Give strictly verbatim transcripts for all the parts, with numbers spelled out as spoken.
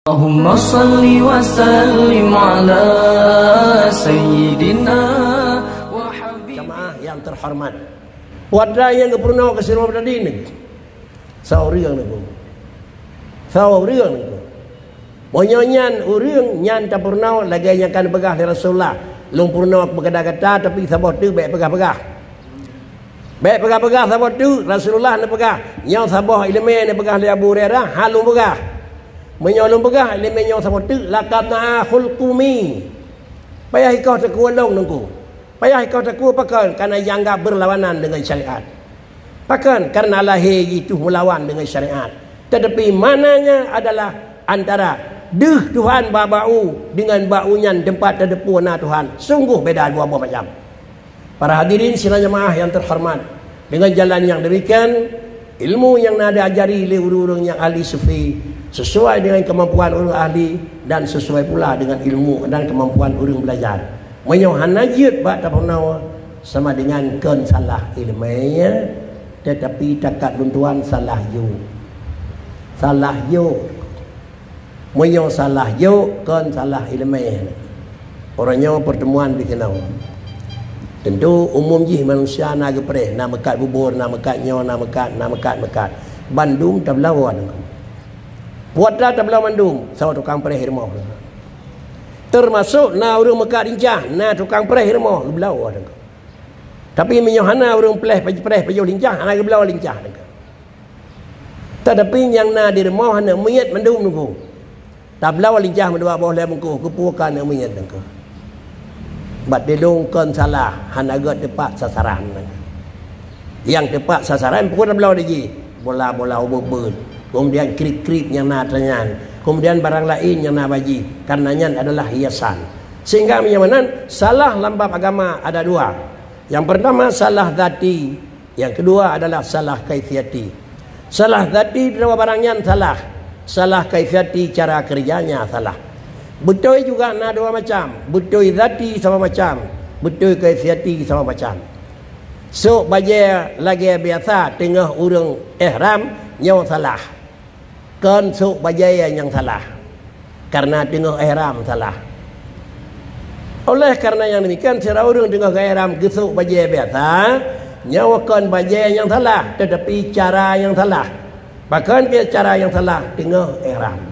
Allahumma salli wa sallim ala sayyidina wa habibina. Jamaah yang terhormat, putra nyang geupeurunoe keu sidroe tadi nyoe, soe ureuëng nyoe? Soe ureuëng nyoe? Meunyoe nyan ureuëng, nyan tapeurunoe lagée nyang ka neupeugah lé Rasulullah, "Lôn peurunoe keu gata-gata, tapi saboh teuk bék peugah-peugah." Bék peugah-peugah saboh teuk, Rasulullah neupeugah, nyoe saboh iéleumé neupeugah lé Abu Hurairah, hán lôn peugah. Meunyoe lôn peugah iéleumé nyoe saboh teuk, laqad na'a khulqumi. Payah ikoh teungku lôn nungku. Payah ikoh teungku pakon, karena dianggap berlawanan dengan syariat. Pakon, karena lahé jih tuh melawan dengan syariat. Tetapi maknanya adalah antara deuh Tuhan bak bak u, dengan bak u nyan teumpat teudeupue na Tuhan. Sungguh beda dua boh macam. Para hadirin sidang jamaah yang terhormat, dengan jalan yang demikian, ilmu nyang na diajari lé ureuëng-ureuëng nyang ahli sufi, sesuai dengan kemampuan ureuëng ahli dan sesuai pula dengan ilmu dan kemampuan ureuëng belajar. Meunyoe hana jeuet bak tapeurunoe, sama dengan kon salah iéleumé, tetapi takat lôn tuan salah jok. Salah jok. Meunyoe salah jok, kon salah iéleumé. Uroe nyoe pertemuan di keunoe. Tentu umum jih manusia na geupreh, na meukat bubur, na meukat nyoe, na meukat, na meukat-meukat. Bandum tabloe nyoe. Putra tabloe mandum, soe tukang preh rumoh. Termasuk na ureuëng meukat lincah, na tukang preh rumoh, geubloe nyoe. Tapi meunyoe hana ureuëng preh, preh pajoh lincah, hana geubloe lincah nyoe. Tetapi nyang na di rumoh aneuk miet mandum nungku. Tabloe lincah meudua boh lé bungkôh, keupeue ka aneuk miet nyoe. Bak tilong kon salah, hana gét teupat sasaran nyoe. Nyang teupat sasaran peue tabloe di jih? Bola-bola ubeuet-beuet, kemudian krip-krip nyang na atra nyan, kemudian barang laén nyang na bak jih, karena nyan adalah hiasan. Sehingga meunyoe meunan, salah lam bab agama ada dua. Yang pertama salah zati, yang kedua adalah salah kaifiati. Salah zati dua barang nyan salah, salah kaifiati cara kerjanya salah. Beutôi juga na dua macam, beutôi zati sama macam, beutôi kaifiati sama macam. Sôk bajée lagée biasa teungoh ureuëng ihram nyoe salah. Kon sôk bajée nyang salah, karena teungoh ihram salah. Oleh karena nyang demikian, sira ureuëng teungoh ihram geusôk bajée biasa, nyoe kon bajée nyang salah, tetapi cara nyang salah. Pakon keu cara nyang salah? Teungoh ihram.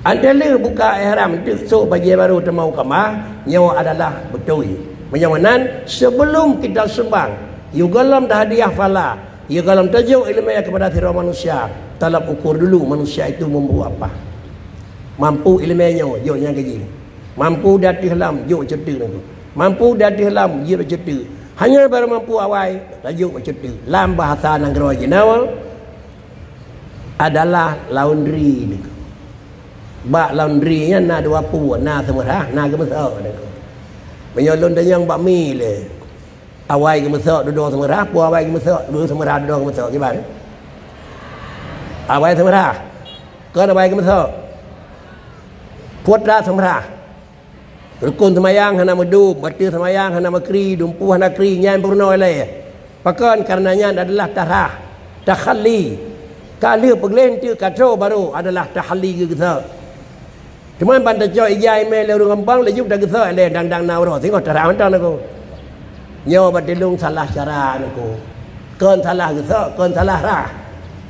Antée lheueh buka ihram teuk sôk bajée barô teuma u kama, nyoe adalah beutôi. Meunyoe meunan, sebelum kita sumbang, yue gohlom tahadiah pahala, yue gohlom tajok iéleumé kepada sidroe manusia, tolok ukur dulu manusia itu mampu apa. Mampu iéleumé nyoe, jok nyan keu jih. Mampu di ateueh lam, jok bacut teuk nyoe. Mampu di ateueh lam, jok bacut teuk. Hanya barô mampu awai, tajok bacut teuk. Lam bahasa nanggroe jinoe adalah laundry nyoe. Bak laundry nyan na dua peue, na seumeurah, na geumeusok nyoe. Meunyoe lôn tanyong bak mi lé, awai geumeusok dudoe seumeurah, peue awai geumeusok, dudoe seumeurah, dudoe geumeusok, kiban? Awai seumeurah. Kon awai geumeusok. Putra seumeurah. Rukon seumayang hana meudum, bateue seumayang hana meukri, dumpeue hana kri, nyan peurunoe ilée. Pakon? Karena nyan adalah tarah, takhalli. Ka lheueh peugleh enteuk ka troe barô adalah takhalli geugeusok. Teuma ban tacok ija imé lé ureuëng gampông, laju tageusok lé dang-dang na uroe singoh tarah mantong nyoe. Nyoe bak tilong salah cara nyoe. Kon salah geusok, kon salah rah.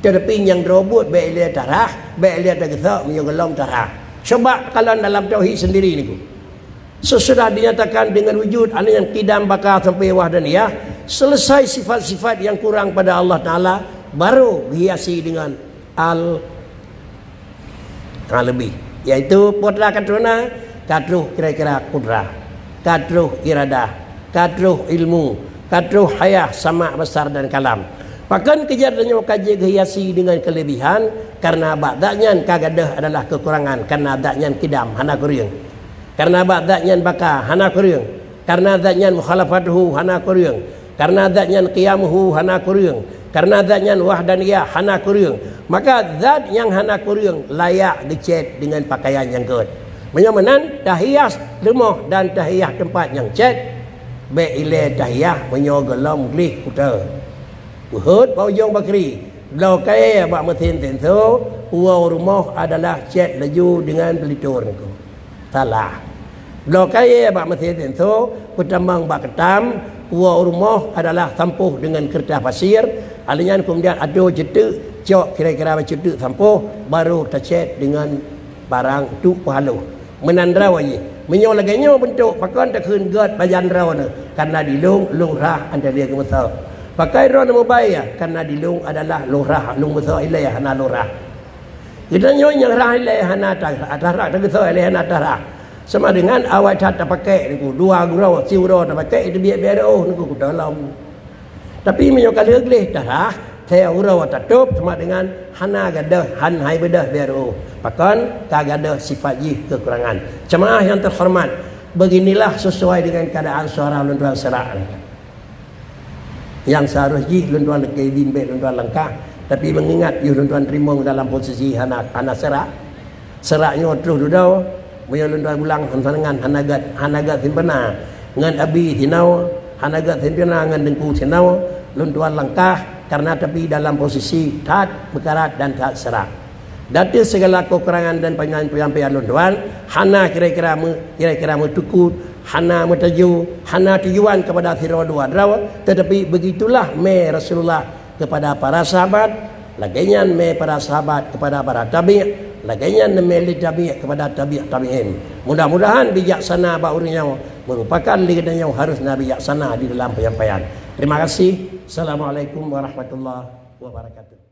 Tetapi nyang droe buet bék ilée tarah, bék ilée tageusok meunyoe gohlom tarah. Coba kalon dalam tauhid sendiri nyoe. Sesudah dinyatakan dengan wujud, ada yang kidam, baka sampai wahdaniyah, selesai sifat-sifat yang kurang pada Allah Taala, baru dihiasi dengan al-, ha, lebih, yaitu putra ka troh na, ka troh kira-kira kudrah, ka troh iradah, ka troh ilmu, ka troh hayah, sama, basar dan kalam. Pakon keujeuet tanyoe ka jeuet geuhiasi dengan kelebihan? Karena bak zat nyan ka gadôh adalah kekurangan, karena zat nyan kidam, hana kureueng. Karena bak zat nyan baka hana kureueng, karena zat nyan mukhalafatuhu hana kureueng, karena zat nyan qiyamuhu hana kureueng, karena zat nyan wahdaniyah hana kureueng, maka zat nyang hana kureueng layak geucét dengan pakaian nyang gét. Meunyoe meunan, tahias rumoh dan tahias teumpat nyang cét, bék ilée tahias meunyoe gohlom gleh kuta. Peuhot bak ujong bakri, Bloe kayèe bak meusin senso, uroe rumoh adalah cèt laju deungon peulitur niko. Salah. Bloe kayèe bak meusin senso, peutamong bak keutam, uroe rumoh adalah sampôh deungon keureutah pasier, alèh nyan keumudian adoe ceuteuk, cok kira-kira bak ceuteuk sampôh, barô tacèt deungon barang tuek peuhaloh. Meunan droe jih. Meunyoe lagèe nyoe beuntok, pakon takheun gèt pajan droeneuh? Kareuna di lôn, lôn rhah 'an teubiet keu meuso. Pakon droeneuh mubayeue? Kareuna di lôn adalah lôn rhah, lôn meuso ilèe hana lôn rhah. Geutanyoe nyang rhah ilèe hana ta-, tarhah, tageusô ilèe hana tarhah. Sama dengan awai that tapakék niko, dua uroe, siuroe tapakék, teubiet bèe reuôh niko kutolom. Tapi meunyoe ka lheueh gleh tarhah, siuroe tatôb sama dengan hana gadôh, han hai beudôh bèe reuôh. Pakon? Ka gadôh sifat jih keukurangan. Jeumaah nyang teuhoreumat, beginilah sesuai dengan keadaan suara lôn tuan serak. Nyang seharôh jih lôn tuan lakèe idin bèk lôn tuan langkah, tapi meungingat yoh lôn tuan teurimong dalam posisi hana, hana serak. Serak nyoe troh dudoe, meunyoe lôn tuan ulang hana dengan, hana gèt, hana gèt sempurna. Ngon abi sinoe, hana gèt sempurna ngon teungku sinoe, lôn tuan langkah, kareuna tapi dalam posisi that meukarat dan that serak. Di ateueh sigala keukurangan dan peunyampaian lôn tuan, hana kira-kira meu-, kira-kira meutukut, hana meutuju, hana tujuan kepada sidroe dua droe, tetapi begitulah mè Rasulullah kepada para sahabat, lagèe nyan mè para sahabat kepada para tabi', lagèe nyan mè lé tabi' kepada tabi' tabi'in. Mudah-mudahan bijaksana bak ureueng nyoe meurupakan lé geutanyoe harôh na bijaksana di dalam peunyampaian. Terima kasih. Assalamualaikum warahmatullahi wabarakatuh.